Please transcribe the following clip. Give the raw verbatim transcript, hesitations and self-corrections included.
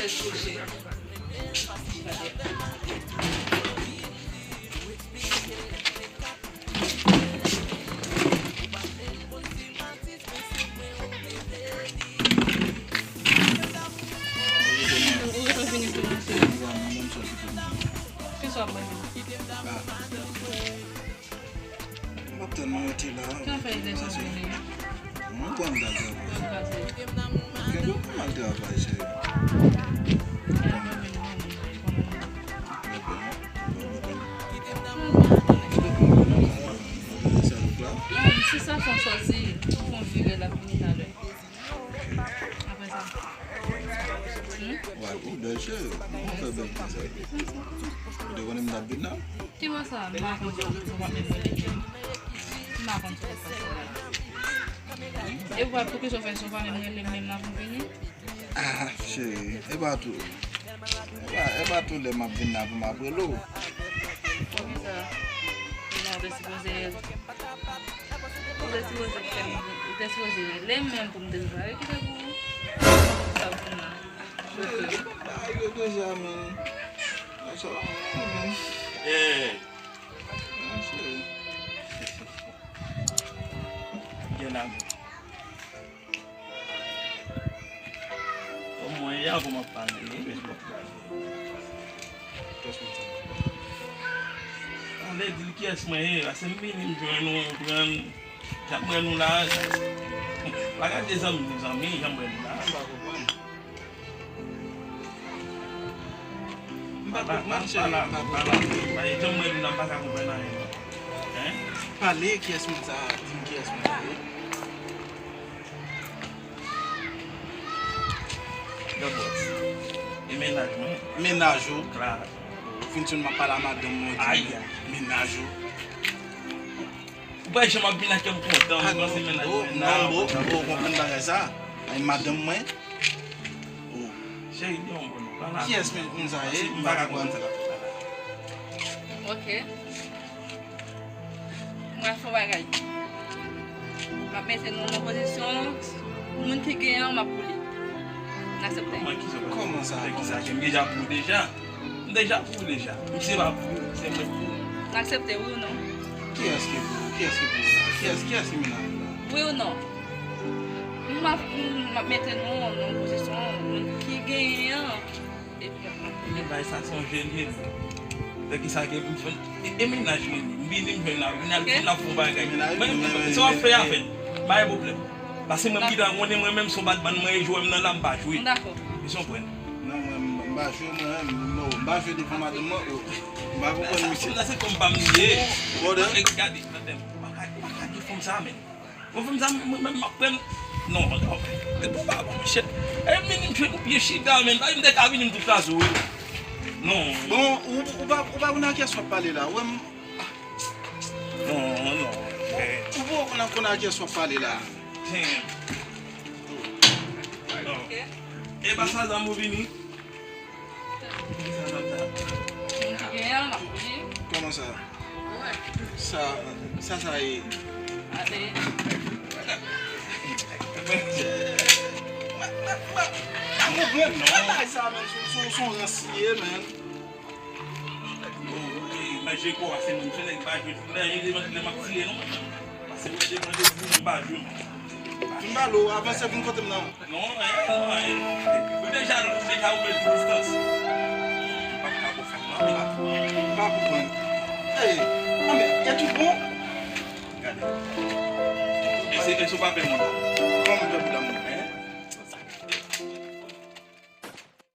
Ou gentan fini tou, mesye. Kisa w ap manje? M ap tann mwen rete la. Ki afè lè sa vini? Mwen pral travay. Pral travay. Kenbe pou m al travay, cheri. Ebyen, ebyen, ebyen. Ebyen, se sa, fò m chwazi, fò m vire la vini talè. Apre sa. Hmm? Wa, wi, bèl cheri. Mwen fè bèl ti sa. Ou te konnen m t ap vin la? Ti bò sa, m pa konn si w pa menm rele m. M pa konn sa k ap pase la. E w pa, poukisa w fè sa, w pa menm rele m menm la pou m vini? Ah, cheri, e pa tou. E pa, e pa tou lè m ap vin la pou m ap rele w. Poukisa? Non, ou te sipoze, ou te sipoze fè m, ou te sipoze rele m menm pou m te travay. Kite pou ou. Sa pou m la. Cheri, m pa yo deja, man. Sa, man. Hey. Ah, cheri. Gen la. Kòman w ye a, kòman w ap pale? Pale, di l kiyès mwen ye, paske m vini, m jwenn ou, m pran, jan mwen nou la, pa gade zanmi nou, zanmi, jan mwen nou la. M pa konprann. M pa konprann, cheri, m pa konprann. Pale, jan mwen nou la, m pa ka konprann anyen, non. Hein? Pale, kiyès moun sa a? Di m kiyès moun sa a ye. Gabòt. E mennaj mwen. Mennaj ou? Kla. Ou fin tande m ap pale a madanm mwen, ou di mennaj ou. Ou pa janm ap vin ak kè m kontan, ou panse mennaj mwen nan. Non, bo, bo, ou konprann bagay sa? E madanm mwen? Oh. Cheri, di yon mo non, pa la. Kiyès men moun sa ye? M pa ka konprann sa. Ok. M pral fè yon bagay. M ap mete nou nan pozisyon moun ki genyen an, m ap pou li. N aksepte? Kòman ki sa? Kòman sa? Kisa ke m deja pou ou deja? M deja pou ou deja. M se pa pou ou, se mwen pou ou. N aksepte, wi ou non? Kiyès ki pou ou? Kiyès ki pou ou la? Kiyès, kiyès ki mennaj ou la? Wi ou non? M ap, m ap mete nou nan pozisyon moun ki genyen an. Epi, epi bay sa se yon jèl jèl. Fè kisa ke m jwenn. E, e mennaj mwen li. M vini m jwenn la. Vin al, vin al fè yon bagay. Mennaj mwen, se w ap fè a fè. Pa gen pwoblèm. Paske mwen m gentan konnen mwen menm se yon badman mwen e jwè m nan la m pa jwe. M dakò. Ou konprann? Non, mwen m pa jwe mwen menm. Non, m pa jwe devan madanm mwen. Oh. M pa konprann misye. Sa se fanm pa m li ye. Gade, gade, gade. Pa ka, pa ka di fanm sa menm. Bon, fanm sa, mwen menm m ap pran. Non, non. E pou pa, bon, chè. E vini m jwenn ou pye chita, men. Pa m te ka vini m tou kraze w. Non. Bon, ou, ou pa, ou pa konn a kiyès w ap pale la. Wè m. Non, non. Ou pa konn a, konn a kiyès w ap pale la. Damn. Non. E pa sa zanmi w vini. Kòman sa? Sa, sa, sa ye? Pa konprann non. Bagay sa, men, sou, sou, sou ransiye, men. Bon, e, manje kò a, se moun, se nèg pa jwe, lè, lè, lè m ap tire, non. Pase mwen te mande pou m pa jwe. M ba l ou, avanse vin kote m nan. Non, anyen, non, anyen. Ou deja, ou deja ouvè ti distans. M p ap ka pou fè m nan. M pa konprann. Ey, non, men, e tout bon? Gade. E se, e se w pa pè moun. Kòman pè moun?